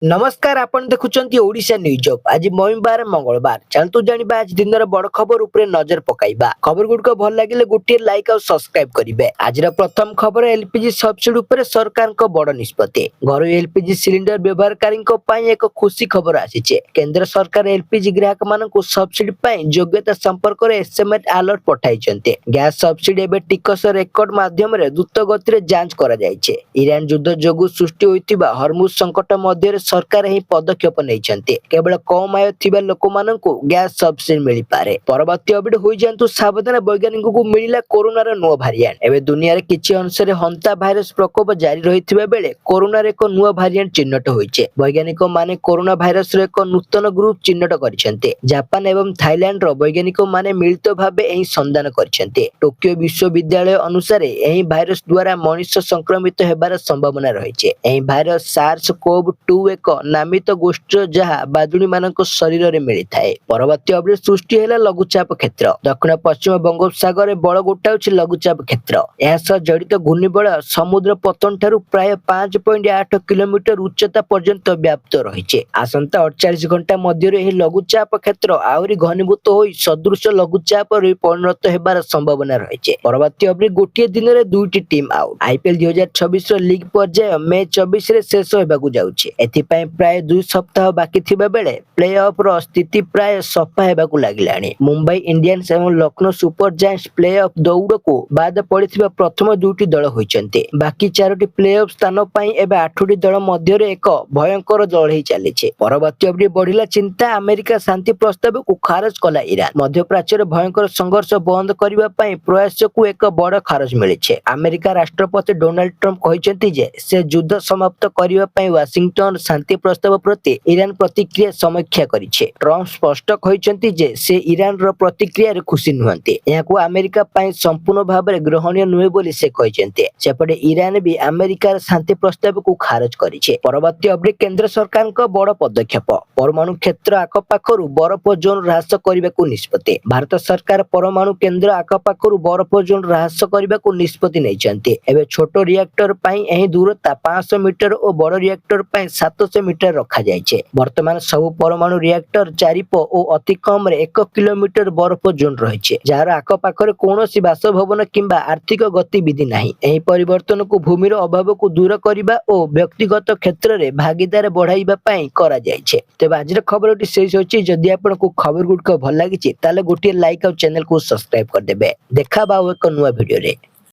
ନମସ୍କାର, ଆପଣ ଦେଖୁଛନ୍ତି ଓଡ଼ିଶା ନ୍ୟୁଜ୍। ଆଜି ମଇବାର, ମଙ୍ଗଳବାର। ଚାଲନ୍ତୁ ଜାଣିବା ଆଜି ଦିନର ବଡ ଖବର ଉପରେ ନଜର ପକାଇବା। ଖବର ଗୁଡିକ ଭଲ ଲାଗିଲେ ଗୋଟିଏ ଲାଇକ୍ ଆଉ ସବସ୍କ୍ରାଇବ କରିବେ। ଆଜିର ପ୍ରଥମ ଖବର, ଏଲପିଜି ସବସିଡି ଉପରେ ସରକାରଙ୍କ ବଡ ନିଷ୍ପତ୍ତି। ଘରୋଇ ଏଲପିଜି ସିଲିଣ୍ଡର ବ୍ୟବହାରକାରୀଙ୍କ ପାଇଁ ଏକ ଖୁସି ଖବର ଆସିଛି। କେନ୍ଦ୍ର ସରକାର ଏଲପିଜି ଗ୍ରାହକମାନଙ୍କୁ ସବସିଡି ପାଇଁ ଯୋଗ୍ୟତା ସମ୍ପର୍କରେ ଏସଏମଏସ୍ ଆଲର୍ଟ ପଠାଇଛନ୍ତି। ଗ୍ୟାସ ସବସିଡି ଏବେ ଟିକସ ରେକର୍ଡ ମାଧ୍ୟମରେ ଦ୍ରୁତ ଗତିରେ ଯାଞ୍ଚ କରାଯାଇଛି। ଇରାନ ଯୁଦ୍ଧ ଯୋଗୁଁ ସୃଷ୍ଟି ହୋଇଥିବା ହରମୁଜ ସଙ୍କଟ ମଧ୍ୟରେ ସରକାର ଏହି ପଦକ୍ଷେପ ନେଇଛନ୍ତି। କେବଳ କମ ଆୟ ଥିବା ଲୋକମାନଙ୍କୁ ଗ୍ୟାସ ସବସିଡି ମିଳିପାରେ। ପରବର୍ତ୍ତୀ ଅପଡେଟ୍, ହୋଇଯାଆନ୍ତୁ ସାବଧାନ, ବୈଜ୍ଞାନିକଙ୍କୁ ମିଳିଲା କରୋନାର ନୂଆ ଭାରିଆଣ୍ଟ। ଏବେ ଦୁନିଆରେ କିଛି ଅଂଶରେ ହନ୍ତା ଭାଇରସ ପ୍ରକୋପ ଜାରି ରହିଥିବା ବେଳେ କରୋନାର ଏକ ନୂଆ ଭାରିଆଣ୍ଟ ଚିହ୍ନଟ ହୋଇଛି। ବୈଜ୍ଞାନିକ ମାନେ କରୋନା ଭାଇରସର ଏକ ନୂତନ ଗ୍ରୁପ ଚିହ୍ନଟ କରିଛନ୍ତି। ଜାପାନ ଏବଂ ଥାଇଲାଣ୍ଡର ବୈଜ୍ଞାନିକ ମାନେ ମିଳିତ ଭାବେ ଏହି ସନ୍ଧାନ କରିଛନ୍ତି। ଟୋକିଓ ବିଶ୍ୱବିଦ୍ୟାଳୟ ଅନୁସାରେ ଏହି ଭାଇରସ ଦ୍ୱାରା ମଣିଷ ସଂକ୍ରମିତ ହେବାର ସମ୍ଭାବନା ରହିଛି। ଏହି ଭାଇରସ ସାର୍ସ କୋଭ 2 ଏକ ନାମିତ ଗୋଷ୍ଠୀର, ଯାହା ବାଦୁଡିମାନଙ୍କ ଶରୀରରେ ମିଳିଥାଏ। ପରବର୍ତ୍ତୀ ଅପଡେଟ୍, ସୃଷ୍ଟି ହେଲା ଲଘୁଚାପ କ୍ଷେତ୍ର। ଦକ୍ଷିଣ ପଶ୍ଚିମ ବଙ୍ଗୋପସାଗରରେ ବଳ ଗୋଟାଉଛି ଲଘୁଚାପ କ୍ଷେତ୍ର। ଏହା ସହ ଜଡ଼ିତ ଘୂର୍ଣ୍ଣିବଳୟ ସମୁଦ୍ର ପତ୍ତନ ଠାରୁ ପ୍ରାୟ 5.8 କିଲୋମିଟର ଉଚ୍ଚତା ପର୍ଯ୍ୟନ୍ତ ବ୍ୟାପ୍ତ ରହିଛି। ଆସନ୍ତା 48 ଘଣ୍ଟା ମଧ୍ୟରେ ଏହି ଲଘୁଚାପ କ୍ଷେତ୍ର ଆହୁରି ଘନୀଭୂତ ହୋଇ ସଦୃଶ ଲଘୁଚାପରେ ପରିଣତ ହେବାର ସମ୍ଭାବନା ରହିଛି। ପରବର୍ତ୍ତୀ ଅପଡେଟ୍, ଗୋଟିଏ ଦିନରେ ଦୁଇଟି ଟିମ୍ ଆଉଟ୍। ଆଇପିଏଲ 2026ର ଲିଗ୍ ପର୍ଯ୍ୟାୟ ମେ 24ରେ ଶେଷ ହେବାକୁ ଯାଉଛି। ଏଥିପାଇଁ ପ୍ରାୟ 2 ସପ୍ତାହ ବାକି ଥିବା ବେଳେ ପ୍ଲେ ଅଫ୍ ର ସ୍ଥିତି ପ୍ରାୟ ସଫା ହେବାକୁ ଲାଗିଲାଣି। ମୁମ୍ବାଇ ଇଣ୍ଡିଆନ୍ସ ଏବଂ Lucknow super giants playoff ଦୌଡ଼କୁ ବାଦ ପଡ଼ିଥିବା ପ୍ରଥମ ଦୁଇଟି ଦଳ ହୋଇଛନ୍ତି। ବାକି ଚାରୋଟି ପ୍ଲେ ଅଫ୍ ସ୍ଥାନ ପାଇଁ ଏବେ ଆଠଟି ଦଳ ମଧ୍ୟରେ ଏକ ଭୟଙ୍କର ଲଢ଼େଇ ଚାଲିଛି। ପରବର୍ତ୍ତୀ ଅପଡେଟ୍, ବଢିଲା ଚିନ୍ତା, ଆମେରିକା ଶାନ୍ତି ପ୍ରସ୍ତାବକୁ ଖାରଜ କଲା ଇରାନ। ମଧ୍ୟପ୍ରାଚ୍ୟରେ ଭୟଙ୍କର ସଂଘର୍ଷ ବନ୍ଦ କରିବା ପାଇଁ ପ୍ରୟାସକୁ ଏକ ବଡ ଖାରଜ ମିଳିଛି। ଆମେରିକା ରାଷ୍ଟ୍ରପତି ଡୋନାଲ୍ଡ ଟ୍ରମ୍ପ କହିଛନ୍ତି ଯେ ସେ ଯୁଦ୍ଧ ସମାପ୍ତ କରିବା ପାଇଁ ୱାଶିଂଟନ ଶାନ୍ତି ପ୍ରସ୍ତାବ ପ୍ରତି ଇରାନ ପ୍ରତିକ୍ରିୟା ସମୀକ୍ଷା କରିଛି। ଟ୍ରମ୍ପ ସ୍ପଷ୍ଟ କହିଛନ୍ତି ଯେ ସେ ଇରାନର ପ୍ରତିକ୍ରିୟାରେ ଖୁସି ନୁହନ୍ତି। ଏହାକୁ ଆମେରିକା ପାଇଁ ସମ୍ପୂର୍ଣ୍ଣ ଭାବରେ ଗ୍ରହଣୀୟ ନୁହେଁ ବୋଲି ସେ କହିଛନ୍ତି। ସେପଟେ ଇରାନ ବି ଆମେରିକାର ଶାନ୍ତି ପ୍ରସ୍ତାବକୁ ଖାରଜ କରିଛି। ପରବର୍ତ୍ତୀ ଅପଡେଟ୍, କେନ୍ଦ୍ର ସରକାରଙ୍କ ବଡ ପଦକ୍ଷେପ। ପରମାଣୁ କ୍ଷେତ୍ର ଆଖପାଖରୁ ବରଫ ଜୋନ୍ ହ୍ରାସ କରିବାକୁ ନିଷ୍ପତ୍ତି। ଭାରତ ସରକାର ପରମାଣୁ କେନ୍ଦ୍ର ଆଖପାଖରୁ ବରଫ ଜୋନ୍ ହ୍ରାସ କରିବାକୁ ନିଷ୍ପତ୍ତି ନେଇଛନ୍ତି। ଏବେ ଛୋଟ ରିଆକ୍ଟର ପାଇଁ ଏହି ଦୂରତା 500 ମିଟର ଓ ବଡ ରିଆକ୍ଟର ପାଇଁ 700 ମିଟର ରଖାଯାଇଛି। ବର୍ତ୍ତମାନ ସବୁ ପରମାଣୁ ରିଆକ୍ଟର ଚାରିପ ଓ ଅତି କମରେ 1 କିଲୋମିଟର ବରଫ ଜୋନ୍ ରହିଛି, ଯାହାର ଆଖପାଖରେ କୌଣସି ବାସଭବନ କିମ୍ବା ଆର୍ଥିକ ଗତିବିଧି ନାହିଁ। ଏହି ପରିବର୍ତ୍ତନକୁ ଭୂମିର ଅଭାବକୁ ଦୂର କରିବା ଓ ବ୍ୟକ୍ତିଗତ କ୍ଷେତ୍ରରେ ଭାଗିଦାର ବଢାଇବା ପାଇଁ କରାଯାଇଛି। ତେବେ ଆଜିର ଖବରଟି ଶେଷ ହେଉଛି। ଯଦି ଆପଣଙ୍କୁ ଖବର ଗୁଡ଼ିକ ଭଲ ଲାଗିଛି, ତାହେଲେ ଗୋଟିଏ ଲାଇକ୍ ଆଉ ଚ୍ୟାନେଲକୁ ସବସ୍କ୍ରାଇବ କରିଦେବେ। ଦେଖା ଆଉ ଏକ ନୂଆ ଭିଡିଓରେ।